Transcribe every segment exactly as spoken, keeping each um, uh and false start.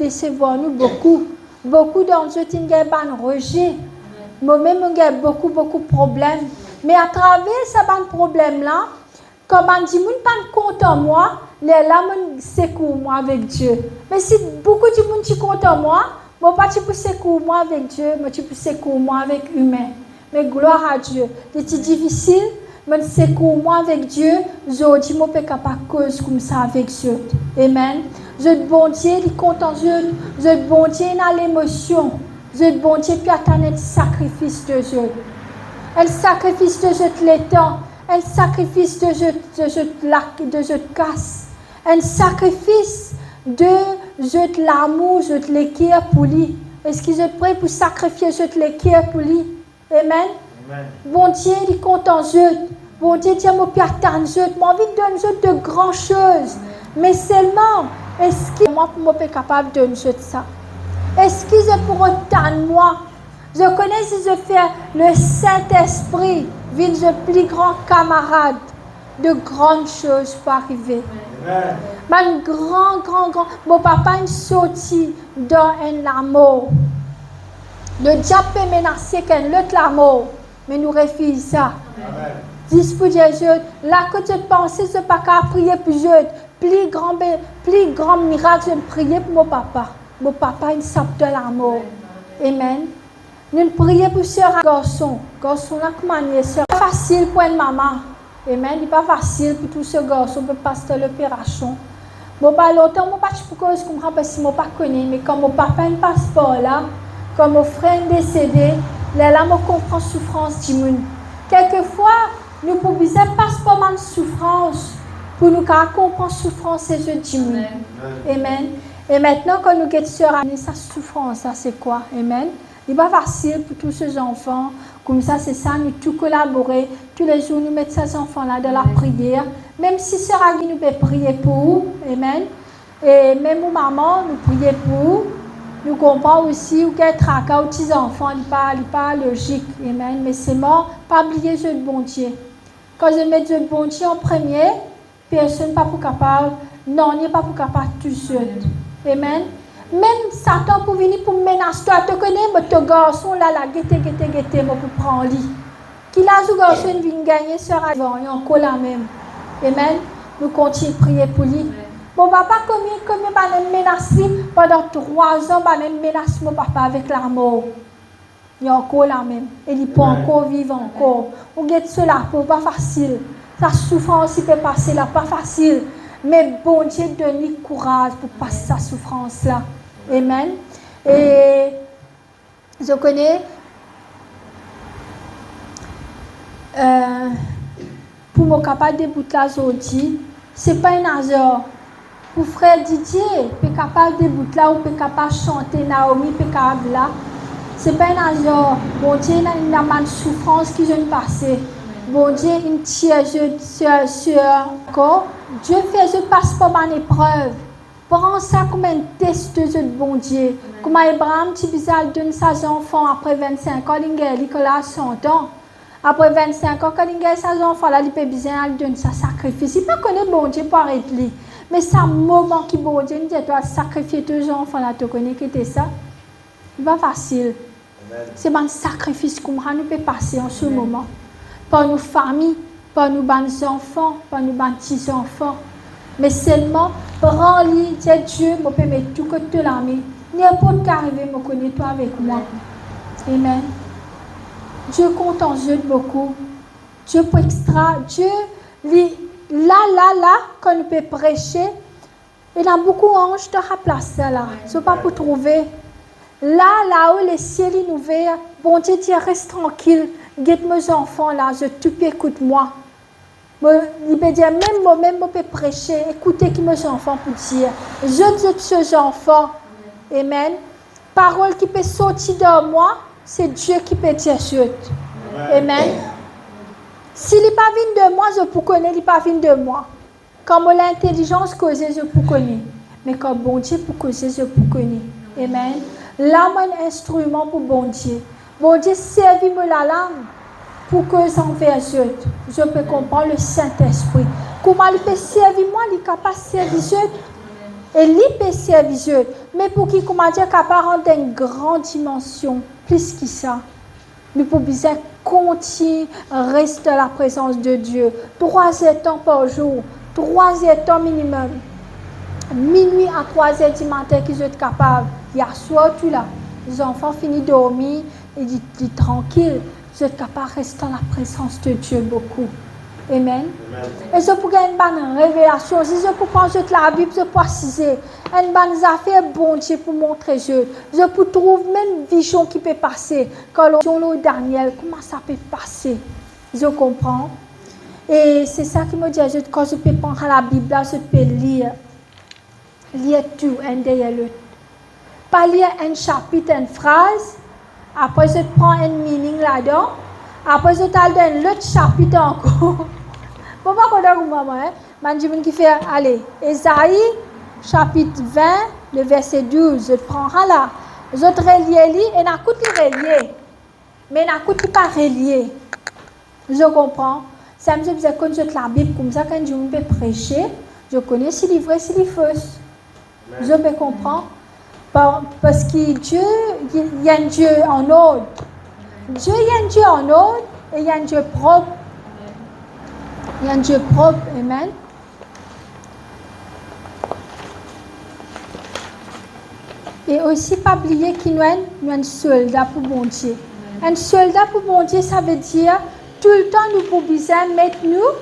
resevwar nou boukou. Boukou dan zot inn gagn bann reze. Momem mo gagn boukou, boukou problem. Me atraver sa bann problem la, kan bann dimoun pa'nn kontan mwa, lerla mo'nn sekour mwa avek Die. Me si boukou dimoun ti kontan mwa, mo pa ti pou sekour mwa avek Die, mo ti pou sekour mwa avek imin. Me glwar a Die, li ti difisil, mo'nn sekour mwa avek Die, zordi mo pe kapav koz koumsa avek zot. Amen. Zot Bondie, li kontan zot, zot Bondie ena lemosion, zot Bondie pe atann enn sakrifis de zot. Enn sakrifis de zot letan, enn sakrifis de zot, de zot lak-, de zot kas, enn sakrifis de zot lamour, zot leker pou li. Eski zot pre pou sakrifie zot leker pou li? Amen. Amen. Bondie, li kontan zot. Bondie dir, mo pe atann zot, mo anvi donn zot de gran soz. Me selman, eski mwa pou mo pe kapav donn zot sa? Eski zot pou rod tann mwa? Zot kone si zot fer Lesintespri vinn zot pli gran kamarad, de grann soz pou arive. Amen. Bann gran, gran, gran, mo papa inn sorti dan enn lamor. Lediab pe menase ek enn lot lamor, me nou refiz sa. Amen. Zis pou dir zot, la kot zot panse zot pa kapav priye pou zot, pli gran be-, pli gran mirak zot priye pou mo papa. Mo papa inn sap dan lamor. Amen. Nou'nn priye pou ser a garson. Garson la kouma li ena ser. Pa fasil pou enn mama. Amen. Li pa fasil pou tou so garson pe pas dan loperasion. Mo pa lontan, mo pa ti pou koz koumsa parski mo pa kone, me kan mo papa inn pas par la, kan mo frer inn desede, lerla mo konpran soufrans dimoun. Kelkefwa, nou pou bizin pas par bann soufrans pou nou kapav konpran soufrans lezot dimoun. Amen. Amen. E aster, kan nou get ser Annie, sa soufrans la, se kwa? Amen. Li pa fasil pou tou so zanfan. Koumsa, se sa, nou tou kolabore. Toulezour, nou met sa zanfan la dan lapriyer. Mem si ser Annie, nou pe priye pou ou. Amen. E mem ou mama, nou priye pou ou. Nou konpran osi, ou gagn traka, ou ti zanfan, li pa, li pa lozik. Amen. Me selman, pa bliye zot Bondie. Kan zot met zot Bondie an premie, personn pa pou kapav, nanye pa pou kapav tous zot. Amen. Mem Satan pou vini pou menas twa, to kone, mo to garson la, la, gete, gete, gete, mo pou pran li. Ki laz ou garson inn vinn gagne, ser Annie, li ankor lamem. Amen. Nou kontign priye pou li. Mo papa, komie, komie bann inn menas li, pandan trwa zan, bann inn menas mo papa avek lamor. Li ankor lamem, e li pou ankor viv ankor. Ou get so lapo, pa fasil. Sa soufrans li pe pase la, pa fasil. Me Bondie donn li kouraz pou pas sa soufrans la. Amen. E, zot kone, eh, pou mo kapav debout la zordi, se pa enn azar. Pou frer Didier pe kapav debout la, ou pe kapav sante, Naomi pe kapav la, se pa enn azar. Bondie ena, ena bann soufrans ki zot inn pase. Bondie inn tir zot, sir, sir, dakor? Die fer zot pas par bann eprev. Pran sa kouma enn tes de zot Bondie. Kouma Abraham ti bizin al donn sa zanfan apre vinn-sink an, li gagn li kan li ena san an. Apre vinn-sink an, kan li gagn sa zanfan la, li pe bizin al donn sa sakrifis. Li pa kone Bondie pou aret li. Me sa moman ki Bondie inn dir twa al sakrifie to zanfan la, to kone ki ete sa? Li pa fasil. Amen. Se bann sakrifis koumsa nou pe pase an se moman. Par nou fami, par nou bann zanfan, par nou bann ti zanfan. Me selman, pran li, dir, Die, mo pe met tou kot to lame. Ninport ki arive, mo kone twa avek mwa. Amen. Die kontan zot boukou. Die pou extra, Die, li, la, la, la, kan nou pe prese, ena boukou anz dan sa plas la, la. Zot pa pou trouve. La, lao, lesiel inn ouver, Bondie dir, res trankil, get mo zanfan la, zot tou pe ekout mwa. Mo, li pe dir, mem mo, mem mo pe prese, ekoute ki mo zanfan pou dir. Zot, zot so zanfan. Amen. Parol ki pe sorti dan mwa, se Die ki pe dir zot. Amen. Si li pa vinn de mwa, zot pou kone li pa vinn de mwa. Kan mo lintelizans koze, zot pou kone. Me kan Bondie pou koze, zot pou kone. Amen. La, mo enn instriman pou Bondie. Bondie servi mo lalang pou koz anver zot. Zot pe konpran Lesintespri. Kouma li pe servi mwa, li kapav servi zot. E li pe servi zot, me pou ki, koumadir, kapav rant dan enn gran dimansion, plis ki sa, nou pou bizin kontign res dan laprezans de Die, trwa zer tan par zour, trwa zer tan minimem, minwi a trwa zer dimatin ki zot kapav. Aswar tou la, zanfan fini dormi, e li, li trankil, zot kapav res dan laprezans de Die boukou. Amen. Amen. E zot pou gagn bann revelasion. Si zot pou pran zot Labib, zot pou asize. Enn bann zafer Bondie pou montre zot. Zot pou trouv mem vizion ki pe pase. Kan lor, lor Daniel, kouma sa pe pase. Zot konpran? E se sa ki mo dir zot, kan zot pe pran Labib la, zot pe lir. Lir tou, enn deryer lot. Pa lir enn sapit, enn fraz, apre zot pran enn meaning ladan, apre zot al dan enn lot sapit ankor. Mo pa kontan kouma mwa, en. Bann dimoun ki fer, ale, Ezai, sapit vin, le verse douz, zot pran sa la, zot relie li, ena kout li relie. Me ena kout ki pa relie. Zot konpran? Samem zot bizin konn zot Labib, koumsa kan enn dimoun pe prese, zot kone si li vre, si li fos. Amen. Zot pe konpran? Pa-, parski Die, li, li enn Die an ord. Die, li enn Die an ord e li enn Die prop. Li enn Die prop, amen. E osi, pa bliye ki nou enn, nou enn solda pou Bondie. Enn solda pou Bondie, savedir toultan nou pou bizin met nou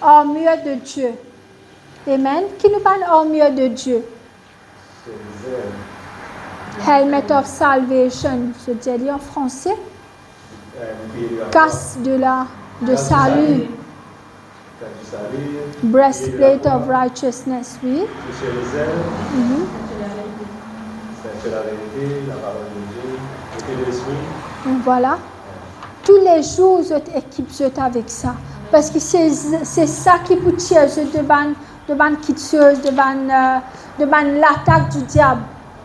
armure de Die. Amen. Ki nou bann armure de Die? Helmet of salvation, je dis li an franse. Casque de la, de salut. Breastplate of righteousness, wi. Mhm. Voilà. Toulezour, zot ekip zot avek sa. Parski se, se sa ki pou tir zot de bann, de bann kiksoz, de bann, euh, de bann latak di diab.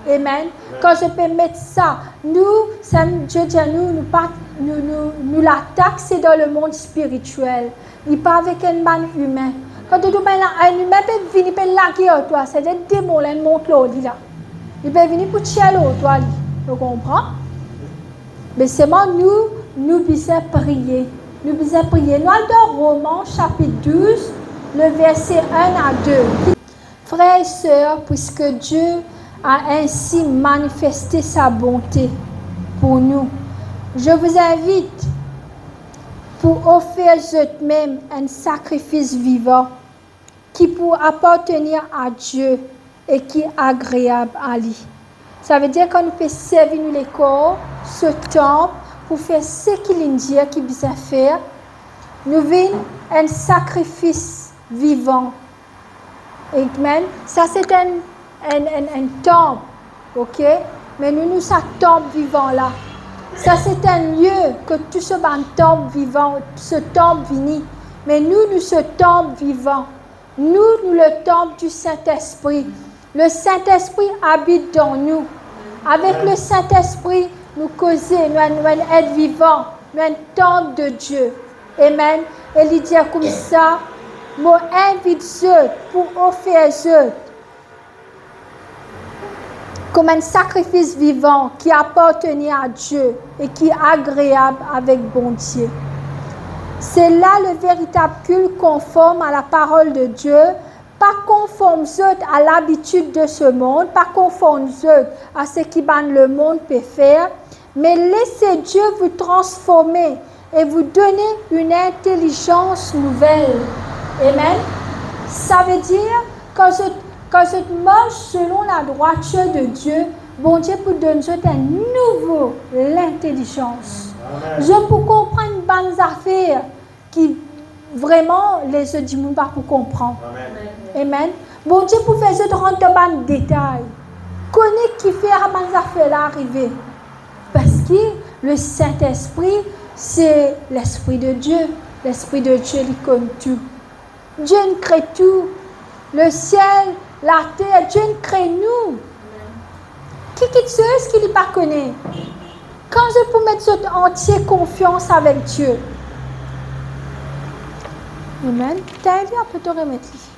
Amen. Kan zot pe met sa, nou, sa, Bondie dir nou, nou pa, nou, nou, nou latak se dan lemond spiritiel. Li pa avek enn bann imin. Kan to trouv enn, enn imin pe vini, pe lage ar twa, savedir demon la inn mont lor li la. Li pe vini pou tir lor twa li. To konpran? Me selman nou, nou bizin priye. Nou bizin priye. Nou al dan Roman sapit douz, le verse enn a de. Frères et sœurs, puisque Dieu a ainsi manifesté sa bonté pour nous, je vous invite pour offrir zotmem enn sakrifis vivan ki pou apartenir a Die e ki agreab a li. Savedir kan nou pe servi nou lekor, so tanp, pou fer seki li dir ki bizin fer, nou vinn enn sakrifis vivan. Amen. Sa se enn, enn, enn, enn tanp, ok? Me nou, nou sa tanp vivan la. Sa se enn lie kot tou so bann tanp vivan, so tanp vini. Me nou, nou so tanp vivan. Nou, nou le tanp di Sintespri. Le Sintespri abit dan nou. Avek le Sintespri, nou koze, nou enn, nou enn et vivan, nou enn tanp de Die. Amen. E li dir koumsa, mo invit zot pou ofer zot kouma enn sakrifis vivan ki apartenir a Die e ki agreab avek Bondie. C'est là le véritable culte conforme à la parole de Dieu, pa konform zot a labitid de se mond, pa konform zot a seki bann lemond pe fer, mais laissez Dieu vous transformer et vous donner une intelligence nouvelle. Amen. Savedir, kan zot, kan zot mars selon la droiture de Dieu, Bondie pou donn zot enn nouvo lintelizans. Amen. Zot pou konprann bann zafer ki vreman lezot dimoun pa pou konpran. Amen. Amen. Bondie pou fer zot rant dan bann detay. Kone kifer sa bann zafer la arive. Parski le Sintespri, se Lespri de Die. Lespri de Die, li konn tou. Die inn kre tou. Le siel, later, Die inn kre nou. Ki kiksoz ki li pa kone? Kan zot pou met zot antie konfians avek Die. Amen. Tande, apre to remet li.